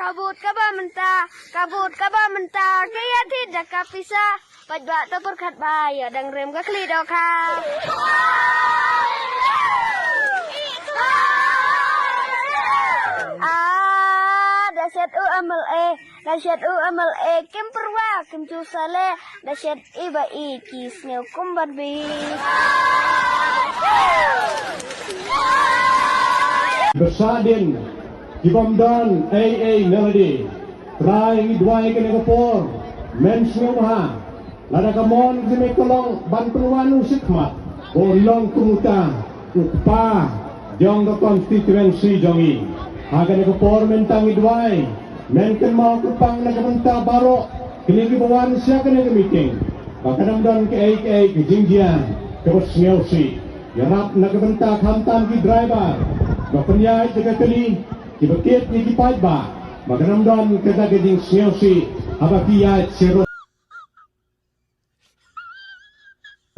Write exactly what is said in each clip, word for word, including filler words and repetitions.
Ka vote kaba mynta, ka vote kaba mynta, ka ïa thied da ka pisa. Paidbah to pyrkhat ba ïa dang rem ka khlieh dohkha. Ah, da shet u M L A, da shet u M L A, kim pyrwa, kim ju sale, da shet i ba i ki sngew kum ban bi. Ba shah dien, ki bym don ei ei na lade. Trai ngi duwai kane ka por, men sngewbha, lada ka mon jong me ka long ban pynwan u shakhmat, ba un long kum uta u kpa jong ka constituency jong ngi. Ha kane ka por mynta ngi duwai, men kynmaw kyrpang na ka bynta baroh kine kiba wan sha kane ka meeting, ba kan ym don kaei kaei ka jingjia kaba sngewsih. Ïarap na ka bynta khamtam ki driver ba pynïaid da ka kali, kiba kit ïa ki paidbah, ba kan ym don kata ka jingsngewsih haba ki ïaid sha road.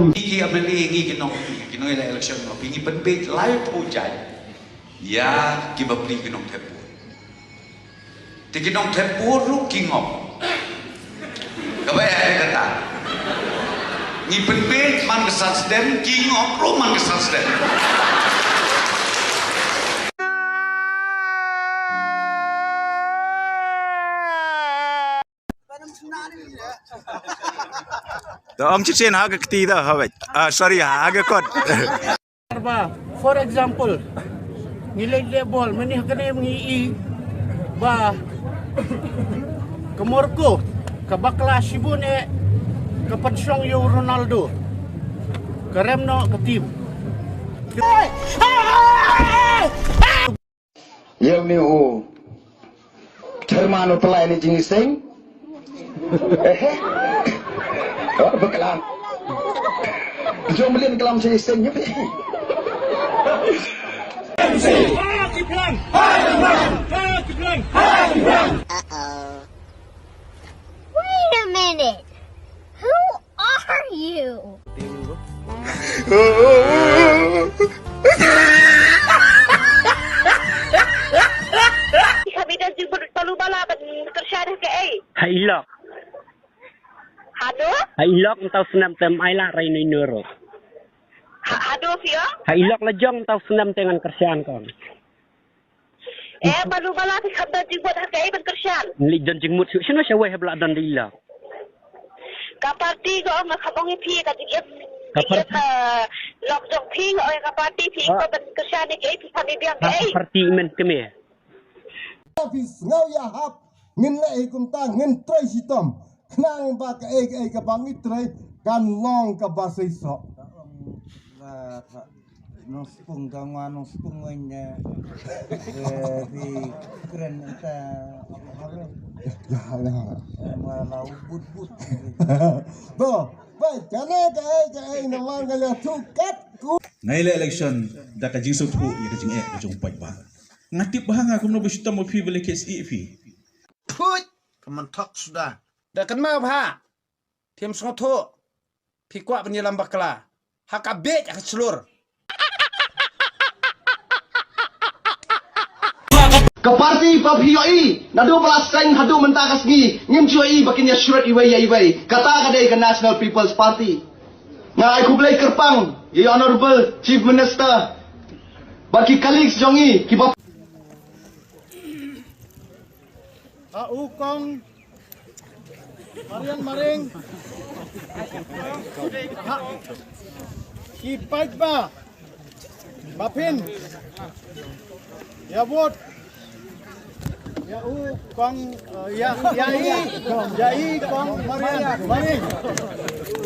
Ngi ki M L A, ngi ki nong, ki nongïaleh election, ngi pynbeit laiphew jait ïa kiba plie ki nongthep vote. Te ki nongthep vote ruh ki ngop. Kaba eh kata. Ngi pynbeit man ka san sdem, ki ngop ruh man ka san sdem. To ong shisien ha ka kti da, ha wei. Ah, sorry, ha ka kot. Ba, for example, ngi leit leh bol, mynne ha kane ngi i ba ka Morocco ka bakla shibun eh ka pynshong ïa u Ronaldo. Ka rem noh ka team. Ïa une u chairman u tlai ne jingïaseng. Eh, eh. Oh, bakla. Jong mlien klam jingïaseng ne. Wait a minute. Who are you? Khamida jubut palu bala ban kershan ke ei. Ha ilok. Hado? Ha ilok ntau snam tem ai la rai nui nuru. Ha, hado phi ong? Ha ilok la jong ntau snam tengan kershan kong. Eh, balu bala phi kham don jingmut ha kaei ban kyrshan. Ngi don jingmut shuh shano shawei ha bla don da ila. Ka parti ka ong nga kham ong ïa phi ka jingim. Ka parti. Jingim, eh, lok jong phi ka ong ïa ka parti phi. Ah. Ka ban kyrshan ïa kaei phi kham ïa biang kaei. Ka parti men kmie. Phi sngew ïahap ngin leh hi kumta ngin trei shitom. Khnang ba kaei kaei kaba ngi trei kan long kaba seisoh. Ka ong ba Nongspung ka ngwa nongspung ngin, eh, eh, di kren ta apa hal. Ya, ya. Eh, ma la ubut but. To, bai, kane kaei kaei namar ka ïa thukat ku. Ngi leh election da ka jingsngewthuh ïa ka jingeh ka jong paidbah. Nga tip ba nga kumno ba shitom ba phi ba leh case ïa phi. Phuit, ka man thok suda. Da kan ma bha. Phim sngewthuh. Phi kwah ban ïalam bakla ha ka bieit ha ka shlur. Ka parti ba phi ïohi naduh ba la seng haduh mynta ka sngi ngim ju ïohi ba kin ïa shrut iwei ïa iwei. Kata ka dei ka National People's Party. Nga ai khublei kyrpang ïa Honorable Chief Minister bad ki colleagues jong i kiba Ha u kong Mariang Maring. Ha ki paidbah ba phin ïa vote ïa u kong, eh, ïa, ïa i, ïa i kong Mariang Maring.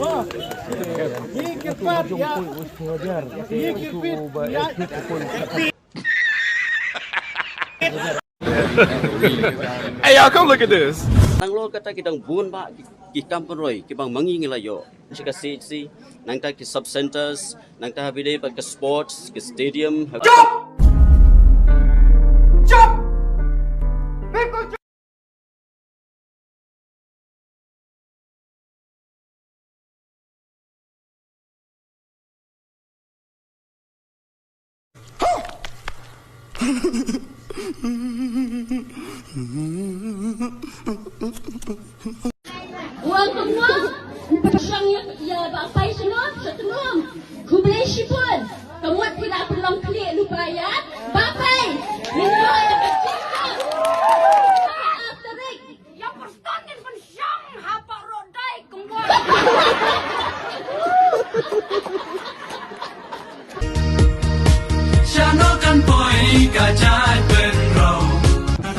Wah. Ngi kyrpad ïa, ngi kyrpad ïa. Hey, y'all, come look at this. Nang lo kata ki dang bun ba ki, ki kam pynroi ki bang mangi ngi la ïoh. Shi ka C H C, nangta ki sub centers, nangta ha bide ba ka sports, ki stadium. Chop! Chop! Wan kumno? Pyrshang ïa, ïa ba pai shalom, sha tulom. Khublei shibun. Ka mut phi la pynlong khlieh lypa ïa ba pai. Ngin ïoh ïa ka jingkyrkhu. After it. Ïa pyrshang ngin pynshong ha parot dai kumno. Shano kan poi ka jait bynriew.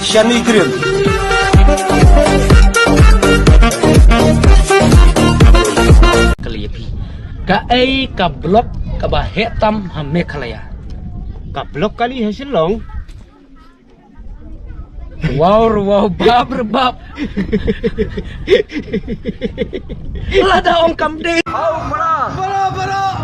Shani kriu. Kali ïa phi. Kaei ka block kaba heh tam ha Meghalaya? Ka block kali ha Shillong. Wow, wow, bap re bap. Lada ong kam dei. Hau, para. Para, para.